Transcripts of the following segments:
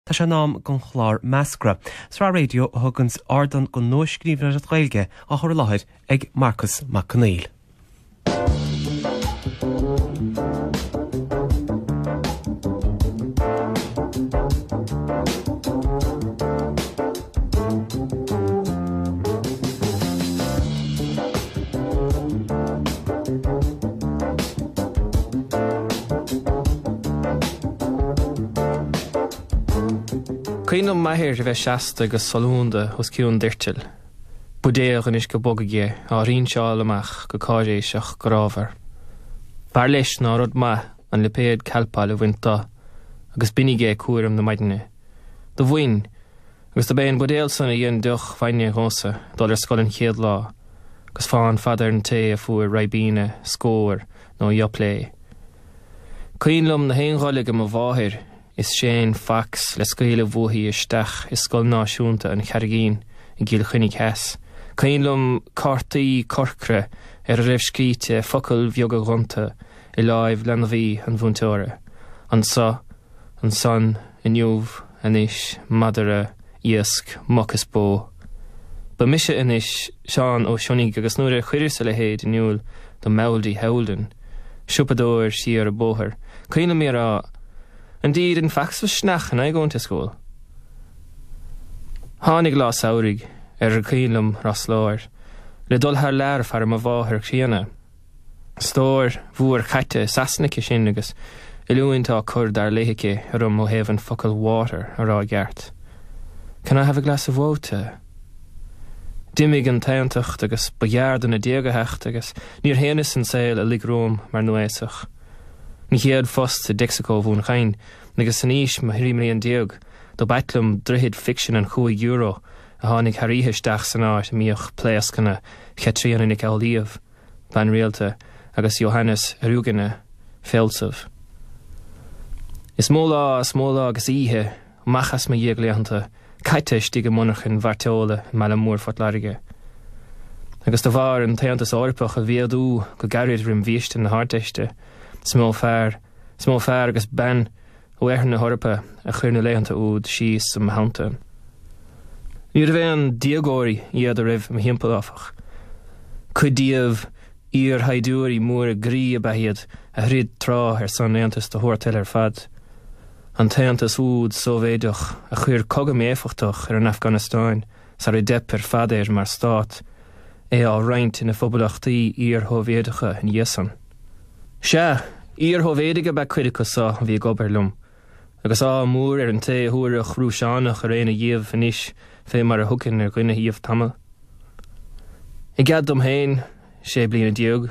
Tá sé in am don chlár Meascra, sraith raidió a thuganns ardán don nua-scríbhneoireacht Ghaeilge á chur i láthair ag Marcus Mac Conghail. Cuimhin liom m'athair a bheith seasta go sollúnta os cionn doirtil, buidéal den uisce bog aige á rinseáil amach go cáiréiseach grámhar. B'fhearr leis ná rud maith an lipéad Calpol a bhaint do agus b'in aige cúram na maidine. Do bhain, agus dob é an buidéal san a dhein deoch bhainne dhomsa dul ar scoil an chéad lá, agus fán fada ar an té a fuair Ribena, Skór nó Yoplait. Cuimhin liom na haon dhul ag mo mháthair is Shane Fox le scaoileadh uaithi isteach i Scoil Náisiúnta an Charraigín i gCill Chainnigh Theas. Cuimhin liom cártaí corcra ar a raibh scríte focail bheaga ghonta i láimh leanbhaí an mhúinteora, anso, ansan, inniu, anois, madra, iasc, muc is bó. Ba mise anois Seán Ó Sionnaigh agus nuair a chuireas a leithéid in iúl do Mowldy Holden, siopadóir siar a' bóthar, cuimhin liom é a rá, Indeed, in fax was sneach and I going to school. Tháinig lá samhraidh, ar cuimhin liom Ros Láir, le dul thar lear fara mo mháthair chríonna. Stór mhór chaite i Sasana aici sin agus oiliúint á cur dar léi aici orm ó thaobh an focal water a rá i gceart. Can I have a glass of wota? D'imigh an t-aontacht agus ba ghearr do na déaga theacht agus níor shéanas an saol a luigh romham mar nua-aosach. Mo chéad phost i dTexaco Dhún Chaoin agus in aois mo thrí mblian déag dob ait liom droichead ficsin an chúig euro a tháinig thar oíche isteach san áit a mbíodh pléascanna Chaitríona Nic Amhlaoibh, bean rialta, agus Johannes Eriugena, fealsamh. Is mó lá is mó lá agus oíche, amach as mo dhéaglaethanta, caite istigh i monarchain mhairteola i mbaile mór Phort Láirge. Agus de bharr an tAontas Eorpach a mhéadú go gairid roim bhiaiste na hArdteiste, is mó fear, is mó fear agus bean ó oirthear na hEorpa a chuir na laethanta úd síos i mo theannta. Níorbh aon déagóirí iad a raibh i mo thimpeall, áfach. Cuid díobh, iarshaighdiúirí móra groí ab ea iad a throid tráth ar son aontas do shórt eile ar fad, an tAontas úd Sóivéideach a chuir cogadh mí-éifeachtach ar an Afganastáin sar a dteip ar fad air mar stát, é á roinnt ina phoblachtaí iar-Shóivéideacha ina dhiaidh san. Sea, iar-Shóivéidigh ab ea cuid acu so a bhí ag obair liom, agus ádh mór ar an té a thabharfadh Rúiseánach ar éinne dhíobh anois fé mar a thugfainn ar dhuine dhíobh tamall. I gcead dom féin, sé bliana déag,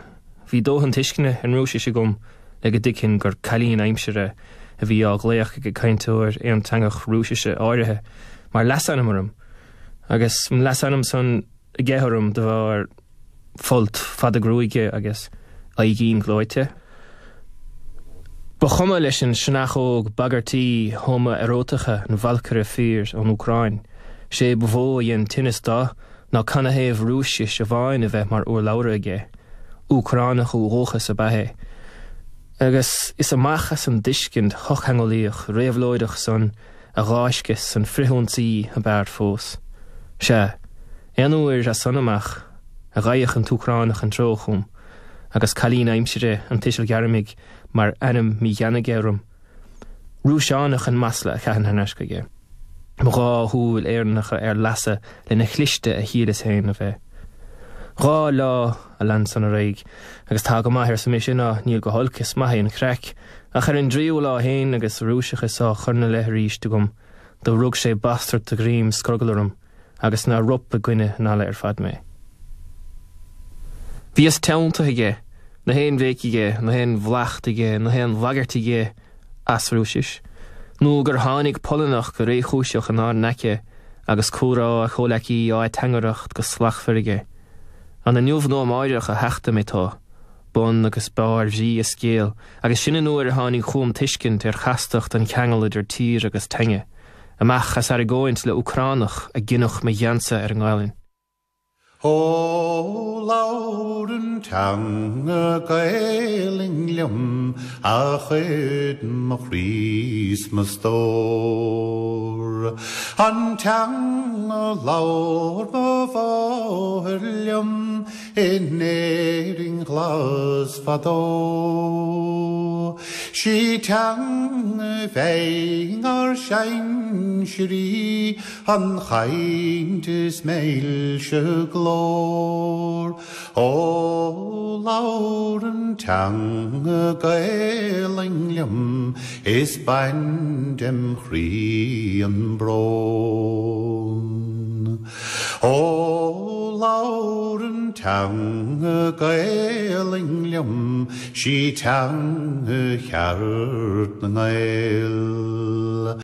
bhí dóthain tuisceana ar an Rúisis agam le go dtuigfinn gur cailín aimsire a bhí á ghlaoch ag cainteoir aonteangach Rúisise áirithe mar leasainm orm, agus an leasainm san aige orm de bharr folt fada gruaige agus aghaidhín gleoite. Ba chuma leis an sionnach óg bagairtí hóma-earótacha an bhalcaire fir ón Úcráin, 'sé ba mhó a dhein tinneas do ná canathaobh Rúisis amháin a bheith mar urlabhra aige. Úcránach ó dhúchas ab ea é. Agus is amach as an dtuiscint shochtheangeolaíoch réabhlóideach san a dh'fháisceas an frithionsaí ab fhearr fós. Sea, aon uair as san amach a ghaibheadh an tÚcránach an treo chugam, agus cailín aimsire an tuisil ghairmigh mar ainm míghean aige orm, Rúiseánach an masla a chaithfinn thar n-ais chuige. Mo dhá shúil Éireannacha ar lasadh lena chliste a shíleas féin a bheith. Dhá lá a lean san ar aghaidh, agus tá go maith arsa mise, ná níl go holc, is maith é an chraic, ach ar an dtríú lá féin agus Rúiseachas á chur 'na leith arís agam, do rug sé bastard de ghreim scrogaill orm agus nár rop i gcoinne an fhalla ar fad mé. Bhíos teanntaithe aige, na haon bhéic aige, na haon bhleacht aige, na haon bhagairt aige as Rúisis, nó gur tháinig Polannach go réchúiseach inár n-aice agus comhrá a chomhleacaí á ateangaireacht go slachtmhar aige. An inniu nó amáireach a thachtfaidh mé tu? bun agus barr bhrí a scéil, agus sin an uair a tháinig chugam tuiscint ar chastacht an cheangail idir tír agus teanga. Amach as argóint le Úcránach a gineadh mo gheansa ar an nGaelainn. Ó labhair an teanga Gaelainn liom a chuir mo chroí 's mo stór. An teanga labhair mo mháthair liom in Éirinn ghlas fadó. 'Sí teanga bhinn ár sinsear í, an chaint is milse glór. Ó labhair an teanga Gaelainn liom is bain dem chroí an brón. Ó labhair an teanga Gaelainn liom 'sí teanga cheart na nGael.